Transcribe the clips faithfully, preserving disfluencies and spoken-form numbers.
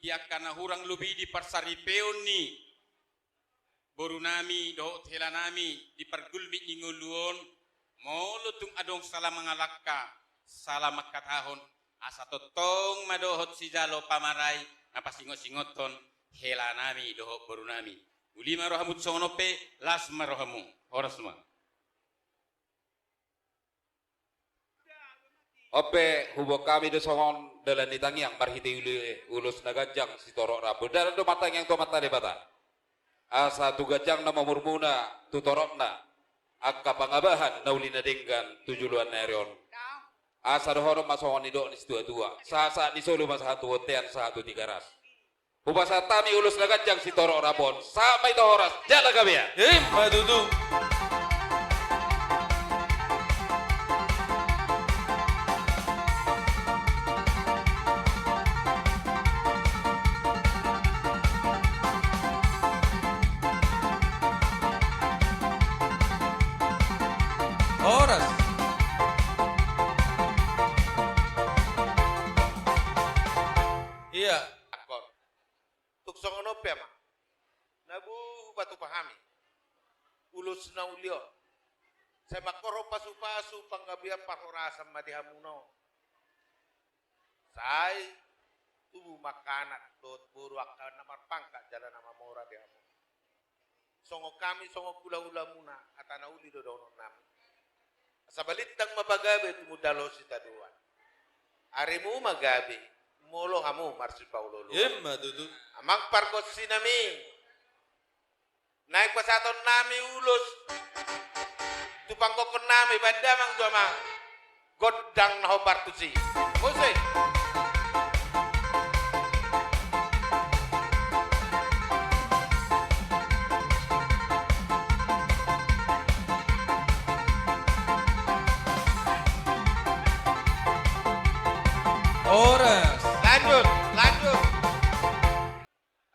di angka na hurang lobi di parsaripeon ni boru nami dohot hela nami di pargulmit ni ngolu on, molo tung adong sala mangalangka, sala mangkatahon, asa tongtong ma dohot sijalo pamarai na pasingot-singothon hela nami dohot boru nami. Uli ma rohamu tu songon on pe, las ma rohamu. Horas ma. On pe, huboan hami do songon dalan ni tangiang marhite uli-, ulos na ganjang sitorop rambu. Dalan do martangiang tu Amanta Debata, asa tu ganjangna ma umurmuna, tu toropna angka pangabahan na uli na denggan tu joloan ni ari on. Asa dohonon ma songon nidok ni situa-tua: Sahat-sahat ni solu ma sahat tu bontean, sahat tu Tigaras. Hupasahat hami ulos na ganjang sitorop rambu on. Sahat ma hita horas jala gabe. Ima tutu. Horas. Ia. Tung songon on pe, Amang, na boi hupatupa hami ulos na uli on. Sai mangkorhon pasu-pasu panggabean parhorasan ma di hamuna on. Sai tubu ma angka anak dohot boru, angka na marpangkat jala na mamora di hamu. Songon hami, songon hula-hulamuna, hata na uli do dohonon nami. Asa balintang ma pagabe tumundalhon sitadoan. Arimu ma gabe, molo hamu marsipaolo-oloan. Ima tutu. Amang pargonsi nami, naeng pasahaton nami ulos tu panggokhon nami, baen damang tu amang. Gondang na hombar tusi. Musik. Horas. Lanjut, lanjut.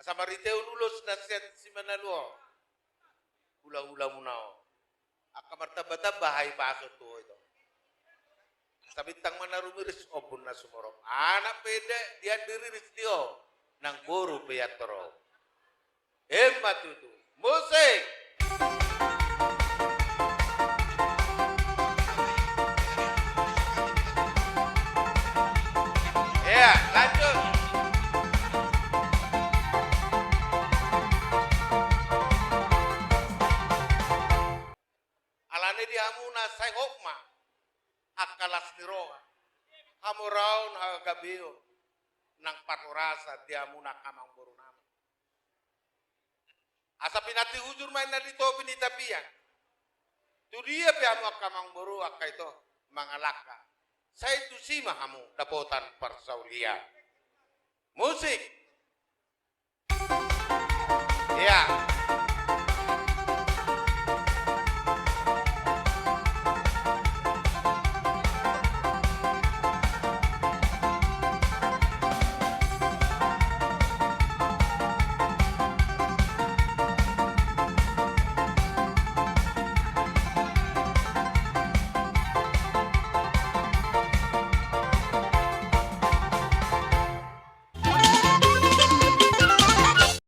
Asa marhitehon ulos na sian si Manalu on, hula-hulamuna on, angka martamba-tamba hahipason tu ho ito. Asa bintang ma na rumiris, ombun na sumorop. Anak pe ende, dia diriris di ho, nang boru pe ia torop. Ima tutu. Musik. Ia, lanjut. Alani di hamuna sai hot ma angka las ni roha, hamoraon, hagabeon nang parhorasan di hamuna angka amangboru nami. Asa pinanti hujur ma inna di topi ni tapian. Tu dia pe hamu angka amangboru, angka ito, mangalangka, sai tusi ma hamu dapotan parsaulian. Musik. Ia.